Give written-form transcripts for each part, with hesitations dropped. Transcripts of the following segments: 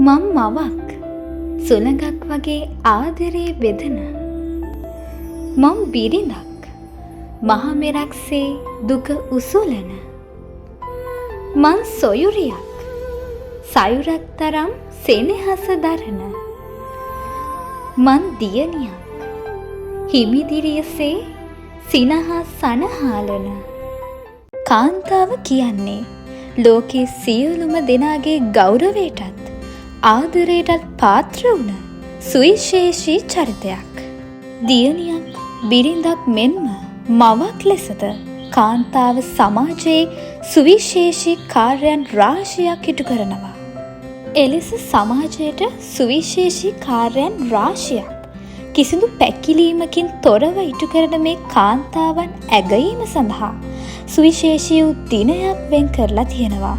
මං මවක්, සුළඟක් වගේ ආදරේ බෙදන. මං බිරිඳක්, මහමෙරක්සේ දුක උසුලන. මං සොයුරියක්, සයුරක් තරම් සෙනෙහස දරන. මං දියණියක්, හිමිදිරියසේ සිනහා සනහාලන. කාන්තාව කියන්නේ ලෝකේ සියලුම දෙනාගේ ගෞරවයටත් ආදරයටත් පාත්‍ර වුණ සුවිශේෂී චරිතයක්. දියණියක්, බිරිඳක් මෙන්ම මවක් ලෙසද කාන්තාව සමාජයේ සුවිශේෂී කාර්යයන් රාශියක් ඉටු කරනවා. එලෙස සමාජයට සුවිශේෂී කාර්යයන් රාශියක් කිසිදු පැකිලීමකින් තොරව ඉටු කරන මේ කාන්තාවන් ඇගයීම සඳහා සුවිශේෂී වූ දිනයක් වෙන් කරලා තියෙනවා.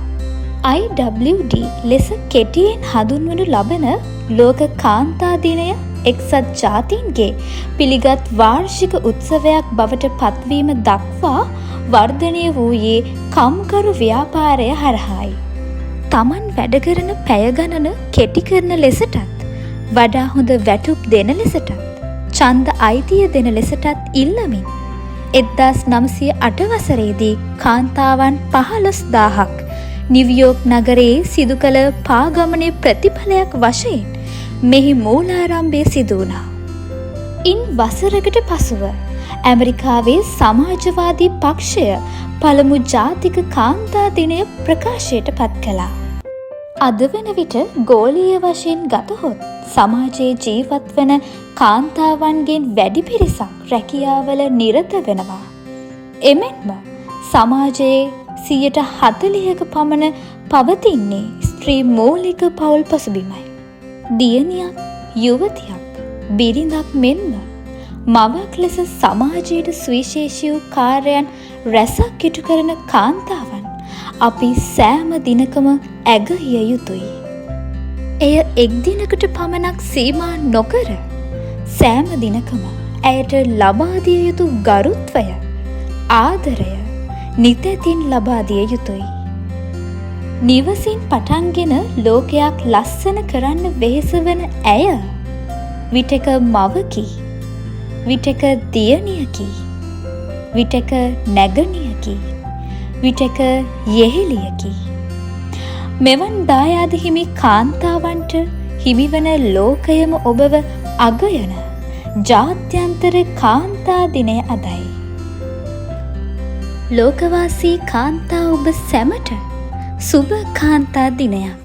IWD ලෙස කෙටියෙන් හඳුන්වනු ලබන ලෝක කාන්තා දිනය එක්සත් ජාතීන්ගේ පිළිගත් වාර්ෂික උත්සවයක් බවට පත්වීම දක්වා වර්ධනය වූයේ කම්කරු ව්‍යාපාරය හරහායි. තමන් වැඩ කරන පැය ගණන කෙටි කරන ලෙසටත්, වඩා හොඳ වැටුප් දෙන ලෙසටත්, ඡන්ද අයිතිය දෙන ලෙසටත් ඉල්ලමින් 1908 වසරේදී කාන්තාවන් 15,000ක් නිව්යෝක් නගරයේ සිදු කළ පාගමනේ ප්‍රතිඵලයක් වශයෙන් මෙහි මූලාරම්භය සිදු වුණා. ඉන් වසරකට පසුව ඇමරිකාවේ සමාජවාදී පක්ෂය පළමු ජාතික කාන්තා දිනය ප්‍රකාශයට පත් කළා. අද වන විට ගෝලීය වශයෙන් ගතහොත් සමාජයේ ජීවත් වන කාන්තාවන්ගෙන් වැඩි පිරිසක් රැකියාවල නිරත වෙනවා. එමෙන්ම සමාජයේ 40%ක පමණ පවතින්නේ ස්ත්‍රී මූලික පවුල් පසුබිමයි. දියණියක්, යුවතියක්, බිරිඳක් මෙන්ම මවක් ලෙස සමාජයට සුවිශේෂී වූ කාර්යයන් රැසක් ඉටු කරන කාන්තාවන් අපි සෑම දිනකම ඇගයිය යුතුයි. එය එක් දිනකට පමණක් සීමා නොකර සෑම දිනකම ඇයට ලබා දිය යුතු ගරුත්වය, ආදරය නිතැතින් ලබා දිය යුතුයි. නිවසින් පටන්ගෙන ලෝකයක් ලස්සන කරන්න වෙහෙස වන ඇය විටක මවකි, විටක දියණියකි, විටක නැගණියකි, විටක යෙහෙළියකි. මෙවන් දායාද හිමි කාන්තාවන්ට හිමිවන ලෝකයම ඔබව අගයන ජාත්‍යන්තර කාන්තා දිනය අදයි. ලෝකවාසී කාන්තා ඔබ සැමට සුබ කාන්තා දිනයක්.